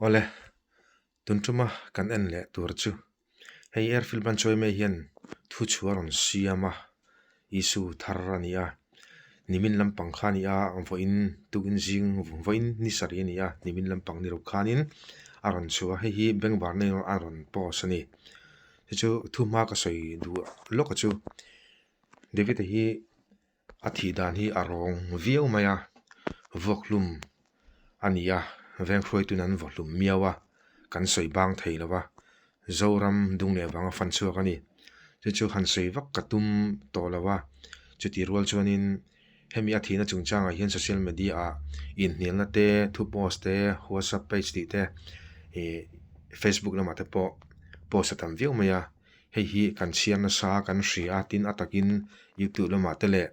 Awle, tun tuma kan en leh tur chu hei Airfield Branch yma hian thu chhuah a rawn siam a, issue thar a ni a, nimin lampang kha a ni a, vawiin tukin zing vawiin ni sarih a ni a, nimin lampang ni ruk khanin a rawn chhuah a, hei hi bengvar na a rawn post a ni. Chu chu thu hma ka sawi duh lawk a chu David-a hi A thih dan hi a rawng viau mai a, vuakhlum a ni a, veng hruaitun an vawhlum miau a, kan sawi bang thei lo va, Zoram dung leh vanga fan chhuak a ni. Chu chu han sawi vak ka tum tawh lo va, chutih rual chuanin hemi a thihna chungchangah hian social media ah inhnialna te, thu post te, whatsapp page tih te, ih facebook lamah te pawh post a tam viau mai a. Hei hi kan chhiar nasa kan hria a, tin a takin youtube lamah te leh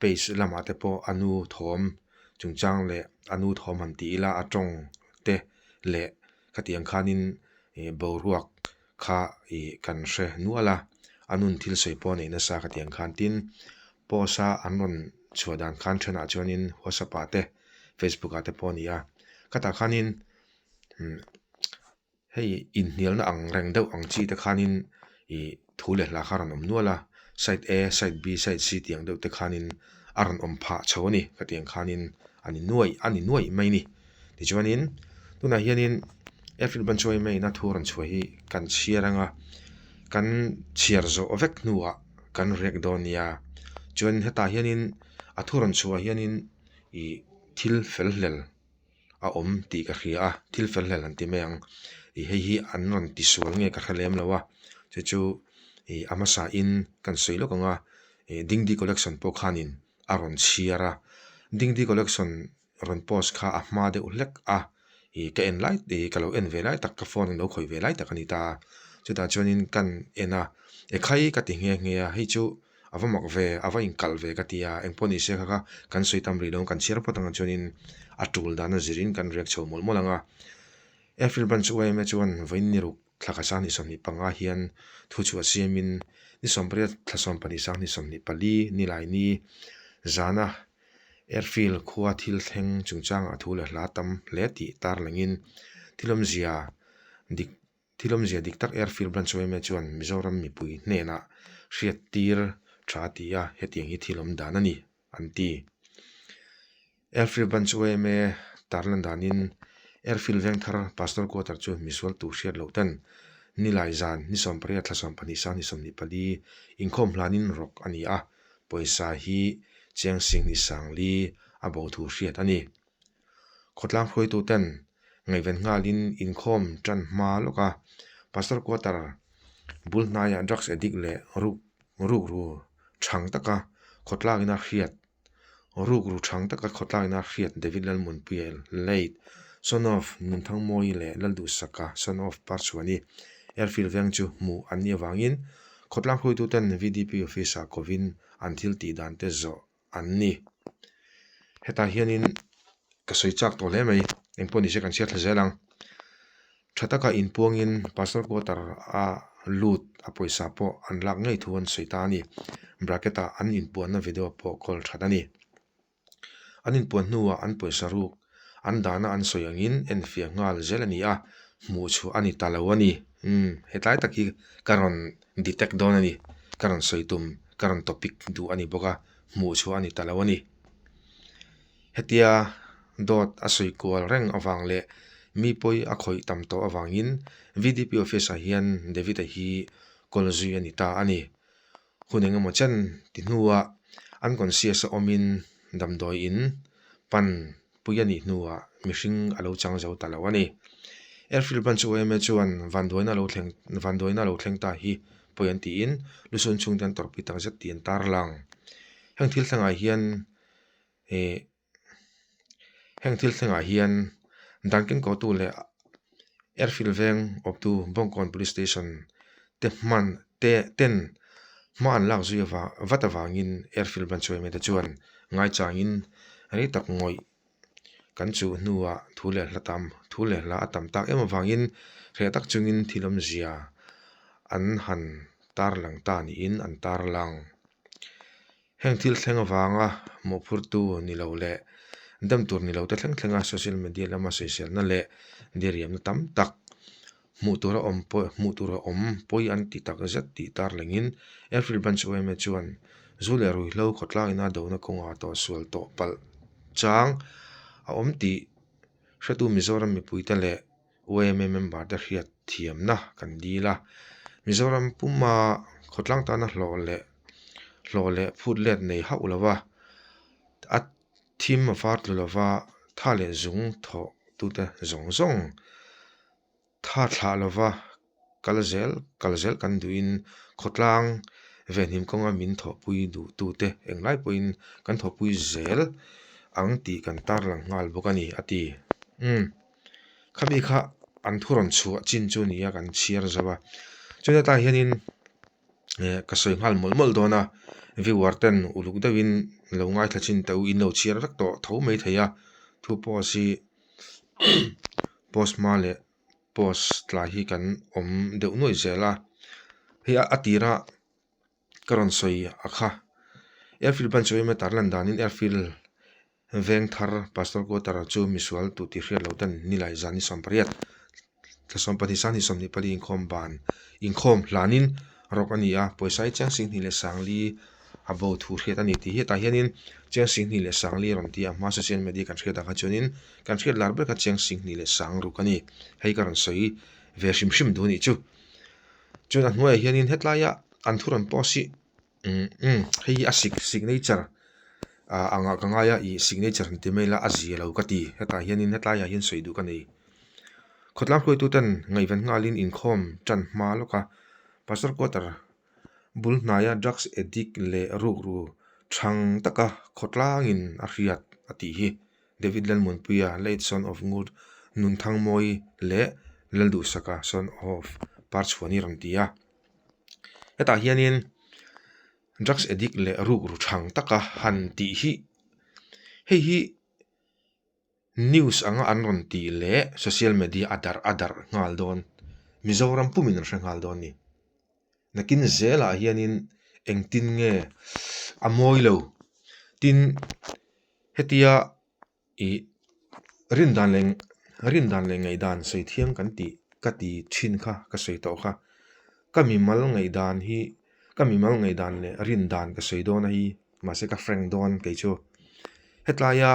page lamah te pawh a nu thawm chungchang leh a nu thawm han tih ila a tawng te leh khatiang khanin ih boruak kha ih kan hre nual a, a nun thil sawi pawh a neih nasa khatiang khan tin post a an rawn chhuah dan khan thenah chuanin whatsapp ah te facebook ah te pawh a ni a, khatah khanin umm. Hei inhnialna ang reng deuh ang chi te khanin ih thu leh hla kha a rawn awm nual a, side A, side B, side C tih ang deuh te khanin a rawn awm phah chho a ni ka tih ang khanin a ni nuaih a ni nuaih mai a ni. Tichuanin tunah hianin Airfield Branch yma ina thu a rawn chhuah hi kan chhiar ang a, kan chhiar zawh vek hnuah kan rek dawn nia. Chuan hetah hianin a thu rawn chhuah hianin ih thil fel hlel. a awm tih ka hria a thil fel hlel an ti mai ang ih hei hi an rawn ti sual nge ka hre lem lo a chu chu ih a hmasa in kan sawi lawk ang a ih dingdi collection pawh khanin a rawn chhiar a dingdi collection rawn post kha a hma deuh hlek a ih ka en lai ih ka lo en ve lai tak ka phone in lo khawih ve lai tak a ni ta a chutah chuanin kan en a ekhai ka ti nghe nghe a hei chu. A va mak ve, a va inkalh ve ka ti a, engpawh ni se kha kha kan sawi tam rih lo ang, kan chhiar phawt ang chuanin a tul dan a zirin kan riak chho mawlh mawlh ang a. Airfield Branch yma chuan vawiin ni ruk thla kha 2025 hian thu chhuah siamin ni 18 thla 12 2024 Nilaini zana Airfield khua thil thleng chungchangah thu leh hla tam hle tih tarlangin thil awmzia dik Thil awmzia dik tak Airfield Branch yma chuan Mizoram mipui hnenah hriattir tha a ti a, hetiang hi thil awm dan a ni, an ti. Airfield Branch yma tarlan danin Airfield Vengthar Pastor Quarter chu misual tur hriat loh ten Nilai zan ni 18 thla 12 sang ni 24 inkhawm hlanin rawk a ni a, pawisa hi cheng sing ni sangli a bo thu hriat a ni. Khawtlang hruaituten ngaihven nghalin inkhawm tan hma lawk a, Pastor Quarter bul hnaiah drugs addict leh ruk rukru thang taka khawtlangin a hriat rukru thang taka khawtlangin a hriat David Lalmunpuia late son of Nunthangmawii leh Lalduhsaka son of Parchhuani Airfield veng chu hmuh an nih avangin khawtlang hruaituten VDP office-ah kovin an thil tih dan te zawh an ni. Hetah hianin ka sawi chak tawh hle mai, engpawh nise kan chhiat thla zel ang. Tha taka inpuangin Pastor Quarter a lut a pawisa pawh an lak ngei thu an sawi ta a ni. Bracket ah an inpuanna video pawh kawl that a ni. An inpuan hnuah an pawisa ruk an dahna an sawi angin enfiah nghal zel a ni a, hmuh chhuah a ni ta lo a ni. Umm hetlai tak hi ka rawn detect dawn a ni, ka rawn sawi tum, ka rawn topic duh a ni bawk a, hmuh chhuah a ni ta lo a ni. Hetia dawt a sawi kual reng avang leh mi pawi a khawih tam tawh avangin VDP office ah hian David-a hi kawl zui a ni ta a ni. Hun eng emaw chen ti hnuah unconscious a awmin damdawi in pan pui a nih hnuah mihring a lo chang zo ta lo a ni. Airfield Branch yma chuan vanduaina lo thleng vanduaina lo thleng ta hi pawi an tiin lusun chhungte an tawrhpui tak zet tih an tarlang. Heng thil thlengah hian ih Heng thil thlengah hian Dunkin Kotu leh Airfield veng awptu Bawngkawn Police Station te hman te ten hma an lak zui avang vat avangin Airfield Branch yma te chuan ngaichangin rei tak ngawih kan chuh hnuah thu leh hla tam thu leh hla a tam tak em avangin hreh tak chungin thil awmzia an han tarlang ta niin an tarlang. Heng thil thleng avanga mawhphurtu ni lo leh Dem tur ni lo te thleng thleng a social media lama sawiselna leh diriamna tam tak hmuh tur a awm pawh hmuh tur a awm pawi an ti tak zet tih tar lengin Airfield Branch yma chuan zu leh ruihhlo khawtlang ina dona kawngah tawhsual tawh palh chang a awm tih hretu Mizoram mipuite leh yma member te hriat thiamna kan dil a. Mizoram puma khawtlang tana hlawh leh hlawh leh phut let nei hauh lova a thim a var tlu lova tha leh zung thawh tute zawng zawng tha thlah lova kal zel kal zel kan duhin khawtlang venhim kawnga min thawhpui duh tute englai pawhin kan thawhpui zel ang tih kan tarlang nghal bawk a ni a ti. Umm khami kha an thu rawn chhuah chin chu nia kan chhiar zo a chuan hetah hianin eh ka sawi nghal mawlh mawlh dawn a viewer ten uluk deuhin lo ngaithla chin teh u in lo chhiar vek tawh tho maithei a thu post hi post hma leh post tlai hi kan awm deuh nuaih zel a hei a tira ka rawn sawi a kha airfield branch yma tarlan danin airfield veng thar pastor quarter chu misual tu tih hriat loh ten nilai zan ni 18 thla 12 sang ni 24 inkhawm ban inkhawm hlanin rawk a ni a pawisa hi chiang 20,040 a bo thu hriat a ni tih hi hetah hianin chiang 20,040 a rawn ti a hma social media kan hriat ah kha chuanin kan hriat lar ber kha chiang 20,000 a ni hei ka rawn sawi ve hrim hrim duh a nih chu chuan a hnuaiah hianin hetlaia an thu rawn post hi umm hei hi a signature ah angah ka ngai a ih signature han ti mai ila a zia lo ka ti hetah hianin hetlaiah hian sawi duh ka nei khawtlang hruaituten ngaihven nghalin inkhawm tan hma lawk a pastor quarter bul hnaia drugs addict leh rukru thang taka khawtlangin a hriat a tih hi David Lalmuanpuia late son of Ngur Nunthangmawi leh Lalduhsaka son of Parchhuani rawn ti a. Hetah hianin drugs addict leh rukru thang taka han tih hi hei hi news anga an rawn tih leh social media a darh a darh nghal dawn Mizoram pumin an hre nghal dawn a ni. Nakin zelah hianin engtin nge a mawi lo tin hetia Ih rin dan leh rin dan leh ngaihdan sawi thiang kan tih ka ti thin kha ka sawi tawh kha. Ka mimal ngaihdan hi ka mimal ngaihdan leh rin dan ka sawi dawn a hi mahse ka frank dawn kei chu. Hetlaia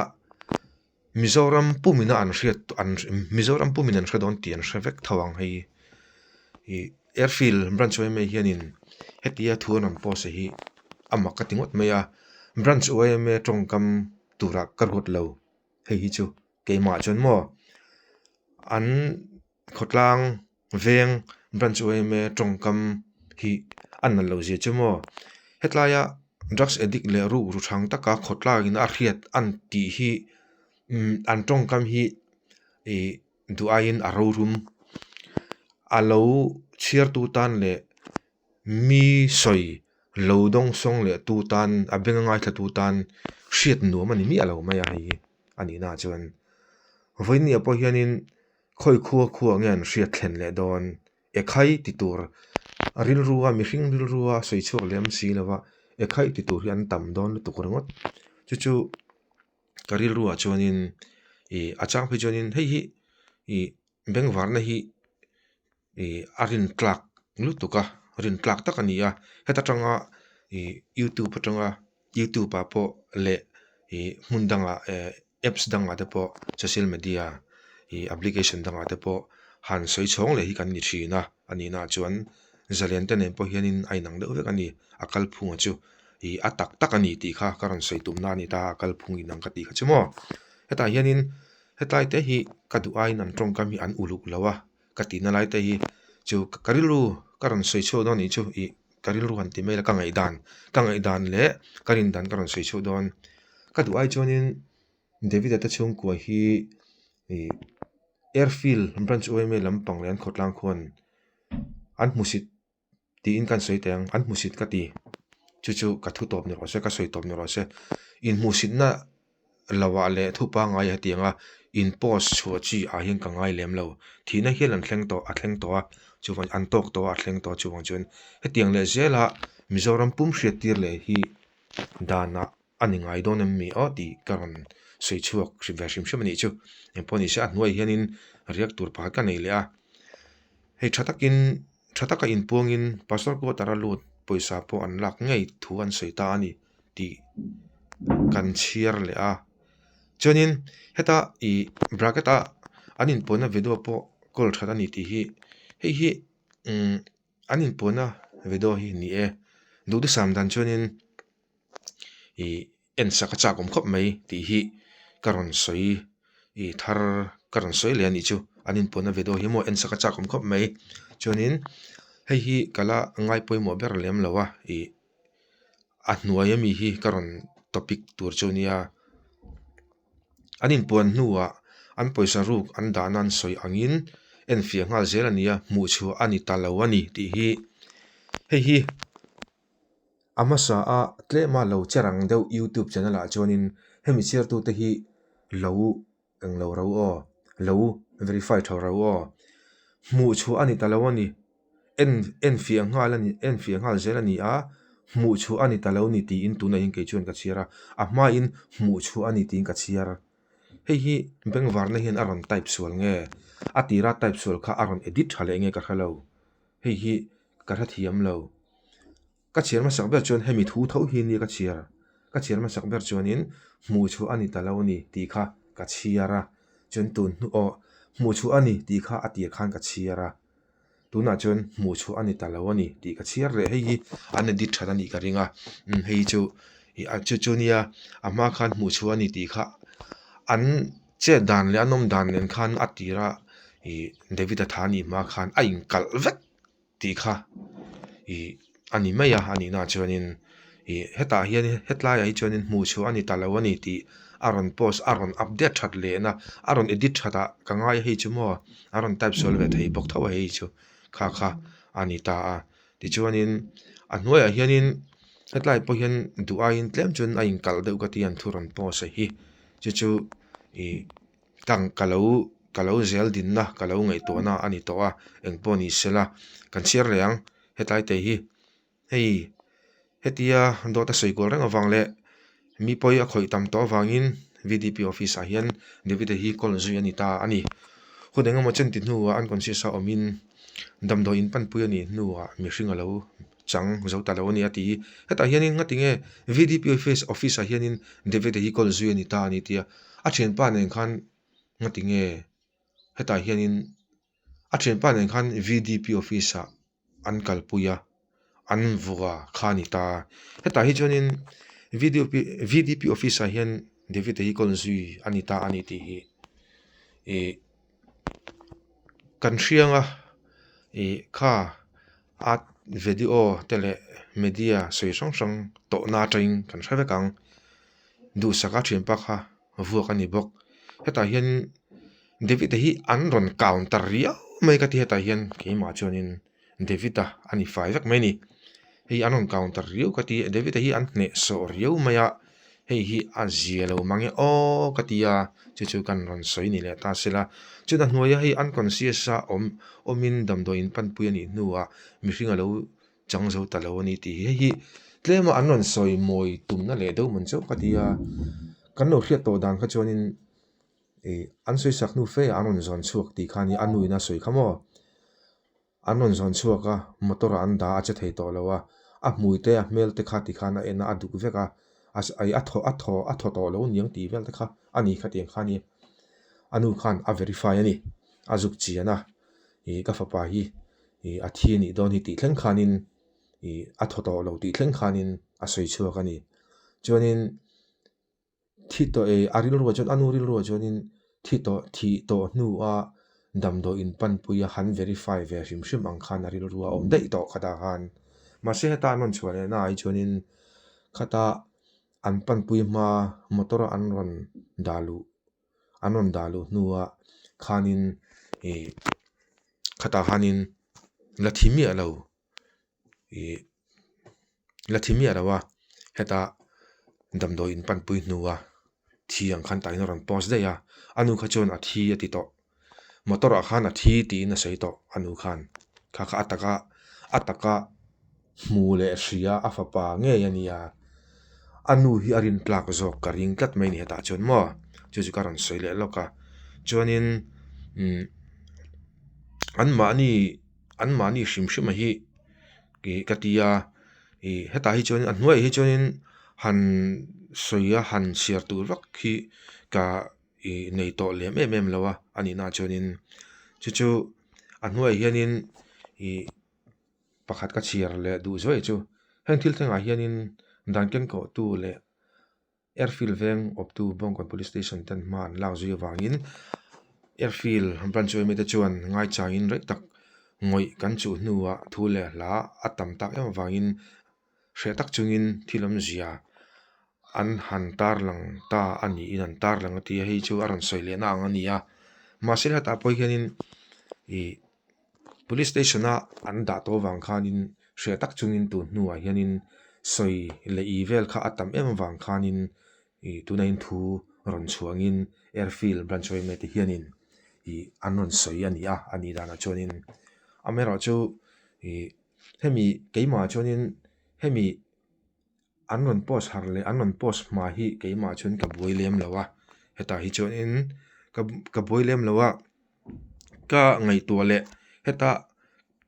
Mizoram pumina an hriat an Mizoram pumin an hre dawn tih an hre vek tho ang hei. Ih airfield branch yma hianin hetia thu an rawn post hi a mak ka ti ngawt mai a. Branch yma tawngkam turah ka ruat lo hei hi chu keimah chuan maw an khawtlang veng branch yma tawngkam hi a nalh loh zia chu maw hetlaia drugs addict leh rukru thang taka khawtlang in a hriat an tih hi umm an tawngkam hi ih duh aiin a rorum a lo chhiartu tan leh Mi sawi lo dawng sawng leh tu tan a beng a ngaithla tu tan hriat nuam a ni miah lo mai a hei hi a nihna ah chuan vawinia pawh hianin khawi khua khua nge an hriat thlen leh dawn ekhai ti tur a rilrua mihring rilrua sawi chhuak lem si lova ekhai ti tur hi an tam dawn lutuk ringawt chu chu ka rilruah chuanin ih a chang phei chuanin hei hi ih bengvarna hi ih a rin tlak lutuk a rin tlak tak a ni a heta tanga ih youtube atanga youtube ah pawh leh ih hmun dangah eh apps dangah te pawh social media ih application dangah te pawh han sawi chhawng leh hi kan ni thin a a nihna ah chuan zalen te nen pawh hianin a inang deuh vek a ni a kalphunga chu ih a tak tak a ni tih kha ka rawn sawi tumna a ni ta a kalphung inang ka tih kha chu maw hetah hianin hetlai te hi ka duh aiin an tawngkam hi an uluk lo a ka tihna lai te hi chu ka rilru ka rawn sawi chhuak dawn anih chu ih ka rilru han ti mai la ka ngaihdan ka ngaihdan leh ka rindan ka rawn sawi chhuak dawn ka duh ai chuanin David-a te chhungkua hi ih airfield branch yma lampang leh an khawtlang khuan an hmusit tiin kan sawi teh ang an hmusit ka ti chu chu ka thu tawp ni rawh se ka sawi tawp ni rawh se inhmuhsitna lohah leh thu pangngai hetiang a in post chhuah chi ah hian ka ngai lem lo thihna hian an thleng tawh a thleng tawh a chuvang an tawk tawh a a thleng tawh a chuvang chuan hetiang leh zela Mizoram pum hriat tir leh hi danah a ni ngai dawn em mi aw tih ka rawn sawi chhuak hrim ve hrim hrim a nih chu. Engpawh ni se a hnuaiah hianin riak tur pakhat ka nei leh a. Hei tha takin tha taka inpuangin Pastor quarter a lut pawisa pawh an lak ngei thu an sawi ta a ni tih kan chhiar leh a. Chuanin heta ih bracket a an inpuanna video pawh call that a ni tih hi hei hi umm an inpuanna video hi ni e. Duhdusam dan chuanin ih en sak a chak awm khawp mai tih hi ka rawn sawi ih thar ka rawn sawi leh a nih chu an inpuanna video hi maw en sak a chak awm khawp mai chuanin hei hi ka la ngai pawimawh ber lem lo a ih a hnuai ami hi ka rawn topic tur chu nia an inpuan hnuah an pawisa ruk an dahna an sawi angin enfiah nghal zel a ni a hmuh chhuah a ni ta lo a ni tih hi hei hi. A hmasa a tlema lo che rang deuh youtube channel ah chuanin hemi chhiartute hi lo englo ro aw, lo verify tho ro aw. Hmuh chhuah a ni ta lo a ni, en enfiah nghal a ni enfiah nghal zel a ni a, hmuh chhuah a ni ta lo ni tiin tunah hian kei chuan ka chhiar a, a hmain hmuh chhuah a ni tiin ka chhiar. Hei hi bengvarna hian a rawn type sual nge, a tira type sual kha a rawn edit tha leh nge ka hre lo. Hei hi ka hrethiam lo. Ka chhiar hmasak ber chuan hemi thu tho hi nia ka chhiar. Ka chhiar hmasak ber chuanin hmuh chhuah a ni ta lo a ni tih kha ka chhiar a. Chuan tun hnu aw hmuh chhuah a ni tih kha a tir khan ka chhiar a. Tunah chuan hmuh chhuah a ni ta lo a ni tih ka chhiar leh. Hei hi an edit that a nih ka ring a. Umm hei chu ih a chu chu nia a hma khan hmuh chhuah a ni tih kha an chet dan leh an awm dan nen khan a tira ih David-a tha nih hma khan a inkalh vek tih kha ih a ni mai a a nihna ah chuanin ih hetah hian hetlaiah hi chuanin hmuh chhuah a ni ta lo a ni tih a rawn post a rawn update that lehna a rawn edit that ah ka ngai a hei chu maw a rawn type sual ve thei bawk tho a hei chu kha kha a ni ta a tichuanin a hnuaiah hianin hetlai pawh hian duh aiin tlem chuan a inkalh deuh ka ti a an thu rawn post a hi chu chu ih tang ka lo ka lo zel dinna ka lo ngaihtuahna a ni tawh a engpawh ni sela kan chhiar leh ang hetlai te hi hei hetia dawt a sawi kual reng avang leh mi pawi a khawih tam tawh avangin V D P office ah hian David-a hi call zui a ni ta a ni hun eng emaw chen ti hnuah unconscious a awmin damdawi in panpui a nih hnuah mihring a lo chang zo ta lo a ni a ti hetah hianin ngati nge V D P office office ah hianin David-a hi call zui a ni ta a ni tia a thianpa nen khan ngati nge hetah hianin a thianpa nen khan V D P office ah an kalpui a an vua kha a ni ta hetah hi chuanin V D P V D P office ah hian David-a hi call zui a ni ta a ni tih hi ih kan hriang a ih kha a video te leh media sawi hrang hrang tawhna atangin kan hre vek ang duhsaka thianpa kha vuak a ni bawk hetah hian David-a hi an rawn counter riau mai ka ti hetah hian keimah chuanin David-a a ni fai vek mai a ni hei an rawn counter riau ka ti David-a hi an hnehsawh riau mai a hei hi a zia lo mang e aw ka ti a chu chu kan rawn sawi ni leh ta sela chutah hnuaia hei unconscious a awm awmin damdawi in panpui a nih hnuah mihring a lo chang zo ta lo a ni tih hi hei hi tlema an rawn sawi mawi tumna leh deuh man chauh ka ti a kan lo hriat tawh dan kha chuanin ih an sawi sak hnu fe ah an rawn zawn chhuak tih kha a ni a nu in a sawi kha maw an rawn zawn chhuak a motor ah an dah a che thei tawh lo a a hmui te a hmel te kha tikhan a en a a duk vek a a a thaw a thaw a thaw tawh lo aniang tih vel te kha a ni kha tiang kha a ni a nu khan a verify a ni a zuk chian a ih ka fapa hi ih a thi anih dawn hi tih thleng khanin ih a thaw tawh lo tih thleng khanin a sawi chhuak a ni chuanin thi tawh eh a rilruah chuan a nu rilruah chuanin thi tawh thih tawh hnua damdawi in panpui a han verify ve hrim hrim ang khan a rilru a awm daih tawh khatah khan mahse heta an rawn chhuah leh naah hi chuanin khata an panpui hma motor a an rawn dah luh an rawn dah luh hnua khanin ih khatah khanin la thi miah lo ih la thi miah lo a hetah damdawi in panpui hnua thi ang khan tah hian a rawn post daih a a nu kha chuan a thi a ti tawh motor ah khan a thi tiin a sawi tawh a nu khan kha kha a taka a taka hmu leh hria a fapa ngei a nia a nu hi a rin tlak zawk ka ring tlat mai a ni hetah chuan maw. Chu chu ka rawn sawi leh lawk a. Chuanin umm anmahni anmahni hrim hrim a hi ih ka ti a ih hetah hi chuan a hnuaiah hi chuanin han sawi a han chhiar tur vak hi ka ih nei tawh lem em em lo a a nih na chuanin chu chu a hnuaiah hianin ih pakhat ka chhiar leh duh zuai chu heng thil thlengah hianin dan kengkawhtu leh Airfield veng awptu Bawngkawn Police Station ten hma an lak zui avangin Airfield branch yma te chuan ngaichangin rei tak ngawih kan chuh hnuah thu leh hla a tam tak em avangin hreh tak chungin thil awmzia an han tarlang ta a niin an tarlang a ti a, hei chu a rawn sawi lehna ang a ni a. Mahse hetah pawh hianin ih Police station a an dah tawh avang khanin hreh tak chungin tun hnuah hianin sawi leh ih vel kha a tam em avang khanin ih tuna in thu rawn chhuangin airfield branch yma te hianin ih an rawn sawi a ni a, a nih danah chuanin amaherawhchu ih hemi keimah chuanin hemi an rawn post harh leh an rawn post hma hi keimah chuan ka buai lem lo a hetah hi chuanin ka ka buai lem lo a ka ngaihtuah leh heta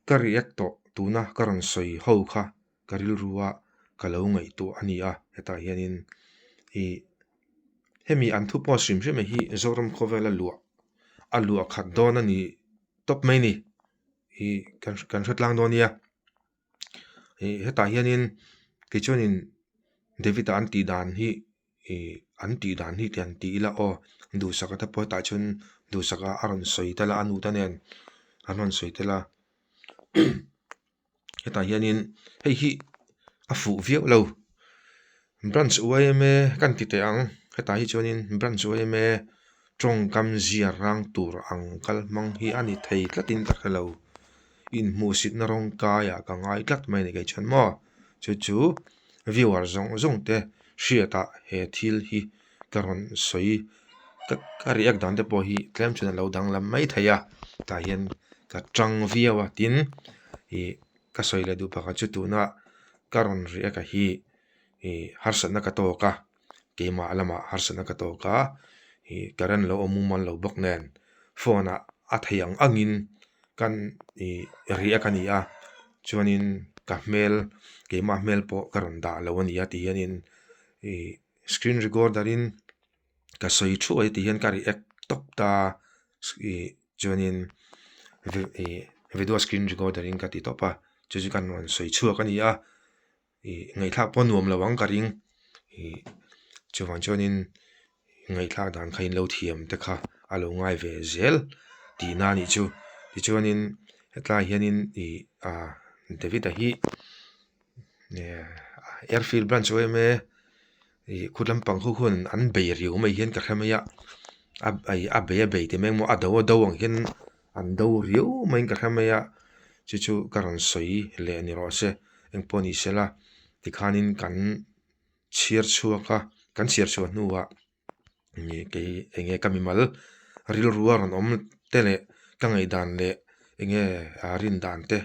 ka react tawh tuna ka rawn sawi ho kha ka rilru a ka lo ngaihtuah a ni a hetah hianin ih hemi an thu post hrim hrim hi Zoram khawvela luah a luah khat dawn a ni tawp mai a ni ih kan kan hre tlang dawn nia. Ih hetah hianin tichuanin David a an tih dan hi ih an tih dan hi tiang ti ila aw duhsaka te pawh hetah chuan duhsaka a rawn sawi tel a a nu te nen an rawn sawi tel a hetah hianin hei hi a fuh viau lo branch yma kan ti teh ang hetah hi chuanin branch yma tawngkam ziar rang tur ang kal hmang hi a ni thei tlatin ka hre lo. Inhmuhsitna rawng kaiah ka ngai tlat mai a ni kei chuan maw chu chu viewer zawng zawng te hriatah he thil hi ka rawn sawi ka ka react dan te pawh hi tlem chuan a lo danglam mai thei a tah hian ka tang viau a tin ih ka sawi leh duh pakhat chu tuna ka rawn react a hi ih harsatna ka tawk a keimah lamah harsatna ka tawk a ih current lo awm mumal lo bawk nen phone ah a theih ang angin kan ih react a ni a chuanin ka hmel keimah hmel pawh ka rawn dah lo a ni a ti hianin ih screen recorder in ka sawi thuai ti hian ka react tawp ta ih chuanin ih video screen recorder in ka ti tawp a chu chu kan rawn sawi chhuak a ni a. Ih ngaihthlak pawh nuam lo ang ka ring ih chuvang chuanin ngaihthlak dan kha in lo thiam te kha a lo ngai ve zel tihna a nih chu tichuanin hetlai hianin ih ah David-a hi airfield branch awm e ih khut lampang ho khuan an bei riau mai hian ka hre mai a a bei a bei ti mai emaw a do a do ang hian an do riau maiin ka hre mai a chu chu ka rawn sawi leh ni rawh se engpawh ni sela tikhanin kan chhiar chhuak a kan chhiar chhuah hnuah ih kei eng nge ka mimal rilru a rawn awm te leh ka ngaihdan leh eng nge a rin dan te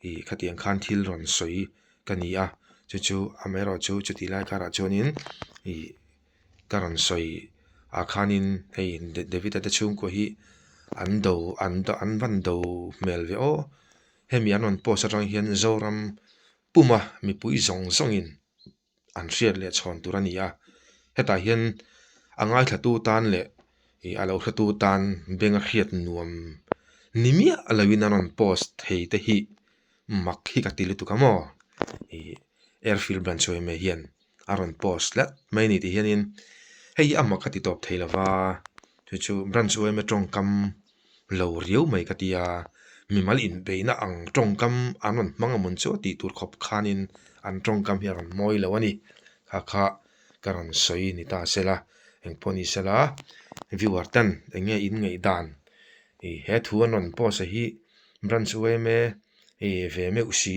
ih khatiang khan thil rawn sawi ka ni a chu chu amaherawhchu chutih lai karah chuanin ih. Ka rawn sawi ah khanin hei David-a te chhungkua hi an do an an van do hmel ve aw hemi an rawn post atang hian Zoram puma mipui zawng zawngin an hriat leh chhawn tur a ni a hetah hian a ngaithlatu tan leh ih a lo hretu tan beng a hriat nuam ni miah loin an rawn post thei te hi mak hi ka ti lutuk a maw ih airfield branch yma hian. a rawn post tlat mai a ni tih hianin hei hi amah ka ti tawp thei lova chu chu branch yma tawngkam lo riau mai ka ti a mimal inbeihna ang tawngkam an rawn hmang amawn chu tih tur khawp khanin an tawngkam hi a rawn mawi lo a ni kha kha ka rawn sawi ni ta sela engpawh ni sela viewer ten eng nge in ngaih dan ih he thu an rawn post a hi branch yma ih ve meuh si.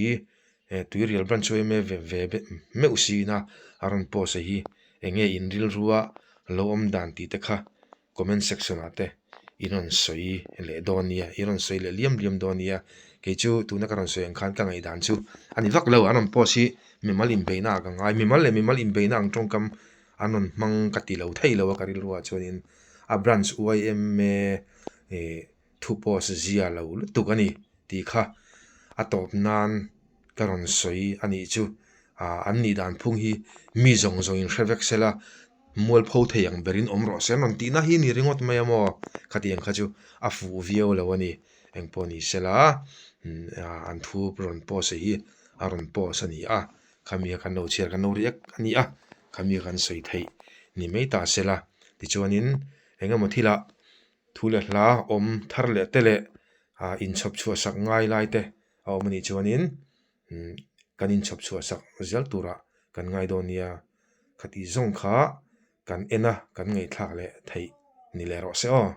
He tuirial branch chu ema ve ve meuh sina a rawn post a hi eng nge in rilrua lo awm dan tih te kha comment section ah te in rawn sawi leh dawn nia in rawn sawi leh liam liam dawn nia kei chu tuna ka rawn sawi ang khan ka ngaihdan chu a ni vak lo an rawn post hi mimal inbeihna ah ka ngai mimal leh mimal inbeihna ang tawngkam an rawn hmang ka ti lo thei lo a ka rilruah chuanin. A branch yma thu post zia lo lutuk a ni tih kha a tawp nan ka rawn sawi a nih chu. An nih dan phung hi mi zawng zawng in hre vek sela mualpho thei ang berin awm rawh se an rawn tihna hi a ni ringawt mai a maw? Khatiang kha chu a fuh viau lo a ni. Engpawh ni sela an thu rawn post hi a rawn post a ni a. Khami kha kan lo chhiar kan lo riak a ni a, khami kha kan sawi theih ni mai ta sela. Tichuanin eng emaw thilah thu leh hla awm thar leh te leh inchhawp chhuah sak ngai lai te a awm a nih chuanin kan inchhawp chhuah sak zel turah kan ngai dawn nia. Khatih zawng kha kan en a, kan ngaihthlak leh theih ni leh rawh se aw.